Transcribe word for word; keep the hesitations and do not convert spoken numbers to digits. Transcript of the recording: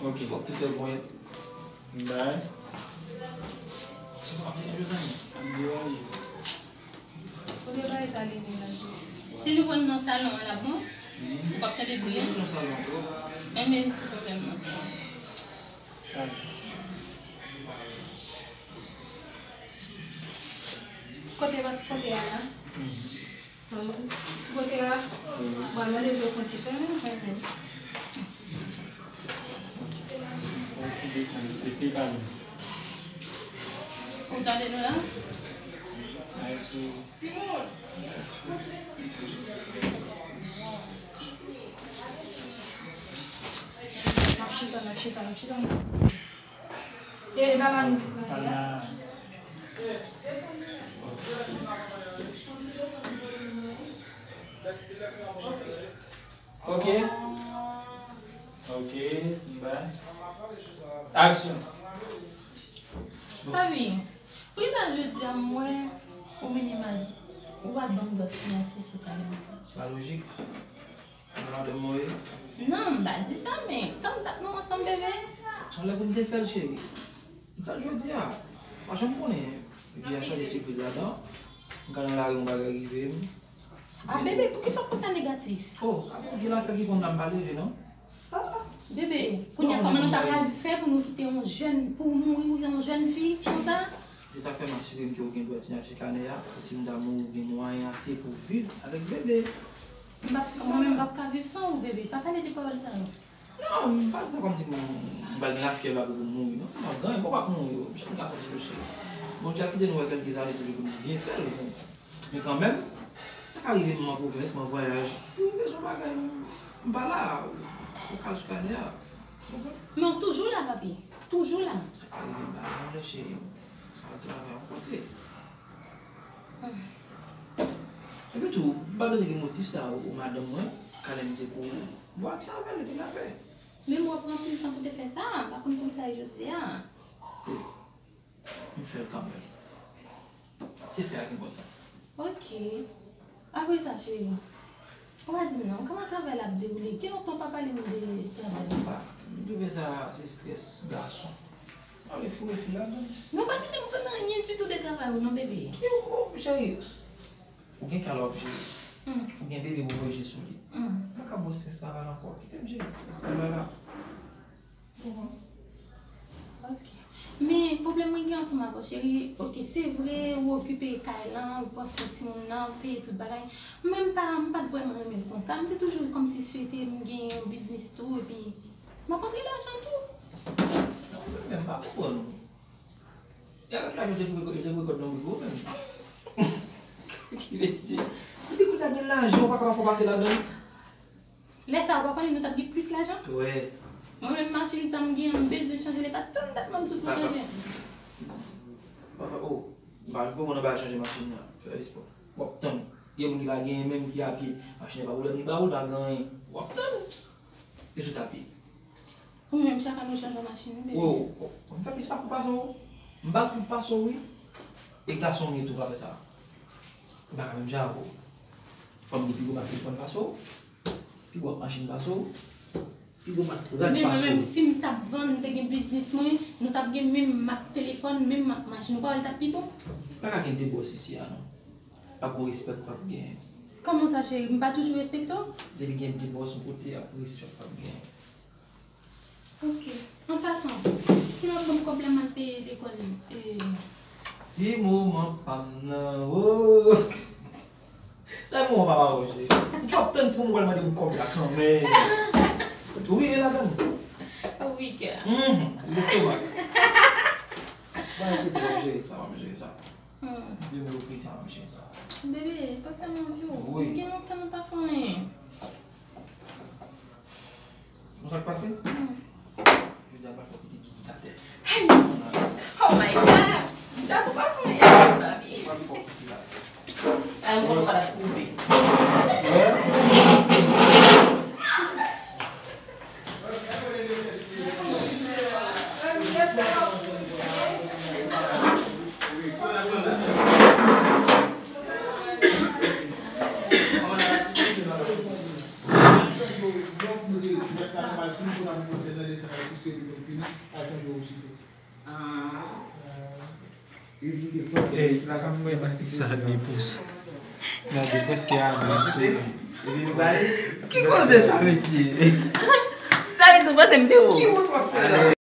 Ok. Fòk te fè bon yèt. Bye. Se pa te jwe zanmi. Ap dewaye. Kote bay sa li menm la jis? Si nou pran nan salon an, l ap bon? Ou p ap tande bri a? Nan salon an. Enben, ki pwoblèm nan? Kote mas kote a la? Manman, ti kote a, mwen mande pou yo fè yon ti fèmen, fèmen. Yon ti desann, eseye pale. Ou tande nou la? Ay, pou... M ap chita, m ap chita, m ap chita. E, e pa la mizik nan ye a. Ok. Ok, standby. Action. Papi, poukisa jodi a m wè ou mennen mal, ou pa ban m dwèt siyati sou kalè m? Sa lojik. Madanm mwen ye. Non, m pa di sa, men tann dat nou ansanm, bebe. Se yon lè pou m te fè l, cheri. M fè l jodi a. Pa janm konnen. Epi a chanje sipriz ladan. M ka nan lari, yon bagay rive m. Ah, bebe, poukisa w panse a negatif? Oh, a bon, gen afè ki konn la m pa leve, non? Ah, ah. Bebe, kounye a, kòman nou ta pral fè pou nou kite yon jèn, pou w mouri, ou yon jèn fi, konsa? Se sa k fè m asire m ke w gen dwèt siyati kanè a, pou si m ta mouri, w gen mwayen ase pou w viv avèk bebe. M p ap, mwen menm, m p ap ka viv san ou, bebe. Pa pale de pawòl sa yo. Non, m pa di sa kòmsi m, m pral gen lafyèv apre pou m mouri, non. M ap ganyen, bon, m ap mouri, wi. Jèn gason ti yo cheri. Bondye a kite nou wè kèlke zane pou li, pou nou byen fè l, wi. Men kanmenm, sa ka rive m an pwovens, m an vwayaj. M bezwen bagay, m, m pa la, ou kal sou kanè a. Ou konprann? Men w toujou la, papi. Toujou la. Sa ka rive m pa la, non, cheri. Al travay yon kote. Epi tou, m pa bezwen gen motif sa ou, ou madanm mwen, kanè m se pou ou. Bon, ak sa avè l, epi n ap fè. Men m wè w pran anpil tan pou te fè sa, m pa konn poukisa e jodi a. M fè l kanmenm. Se fè a ki enpòtan. Ok. Apre sa, cheri, ou pa di m non, kòman travay la ap dewoule? Gen lontan w pa pale m de travay la. Ah, m twouve sa se strès gason. Pale fou e fi ladan. Men w pa kite m konn anyen ditou de travay ou non, bebe. Ki ou, cheri? Ou gen kay la w ap jere. Hmm. Ou gen bebe pou w jere sou li. Hmm. M pa ka ba w strès travay la ankò. Kite m jere strès travay la. Mhm. Ok. Men pwoblèm mwen gen ansanm avè w, cheri, ok, se vre, ou okipe kay lan, ou pran swen timoun nan, ou peye tout bagay. Mwen menm, m pa, m pa t vrèman renmen l konsa. M te toujou kòmsi swete m gen yon biznis tou, epi m ap antre lajan tou. Non, mwen menm, m pa konprann ou. E avèk lajan ou te pou rekò-, te pou rekòt nan bouch ou menm. Ki vle di, depi kounye a gen lajan, ou pa ka fè w pase ladan l. Lè sa a, ou pa konnen nou t ap gen plis lajan? Wè. Mwen menm, machin sa m gen an, m bezwen chanje l, e pa tann dat mwen m di w pou chanje. Papa, oh, m pa, m poko nan bagay chanje machin nan. Fè respè. W ap tann. Gen moun ki pa genyen menm, ki a pye. Machin nan pa pwoblèm, li ba ou, li pa gen anyen. W ap tann. E sou tapye. Ou menm, chak ane w chanje machin, wi, bebe. Oh, oh, m fè plis pakou pase w. M bat plis pase w, wi. E gason m ye tou, pa fè sa. M pa ka menm jan avè w. Fò m gen pi gwo mak telefòn pase w. Pi gwo mak machin pase w. Pi gwo mak rad pase w. Men mwen menm, si m t ap vann, m te gen biznis mwen, nou t ap gen menm mak telefòn, menm mak machin. Ou pa wè l t ap pi bon? Pa ka gen de bòs isi a, non. Pa gon respè k p ap genyen. Kòman sa, cheri? M pa toujou respekte w? Depi gen de bòs yon kote, ap respè k p ap genyen. Ok. An pasan, kilè w ap ban m kòb la m al peye lekòl, e, ti moman pa m nan, oh. Sa moman pa m avè w, cheri. M t ap tann ti moman w pral mande m kòb la kanmenm. Ou rive ladan l? Wi, kè. Mhm. Lestomak. Bon, ekoute, w ap jere sa, w ap jere sa. Hmm. Demen ou pete an manje sa. Bebe, panse m anvi w. Wi. Gen lontan nou pa fè anyen. Bon, sa k pase? Hmm. Jodi a, m pral fè w kite kikit atè. Hey! Oh my God! Dat ou pa fè anyen, papi. M pral fè w kikit atè. Ay, mwen pa la koube. Ey, mwen pa di sa de pou san. Gade, prèske a mil. Ki koze sa, mesye? Sa vle di, ou panse m te wo?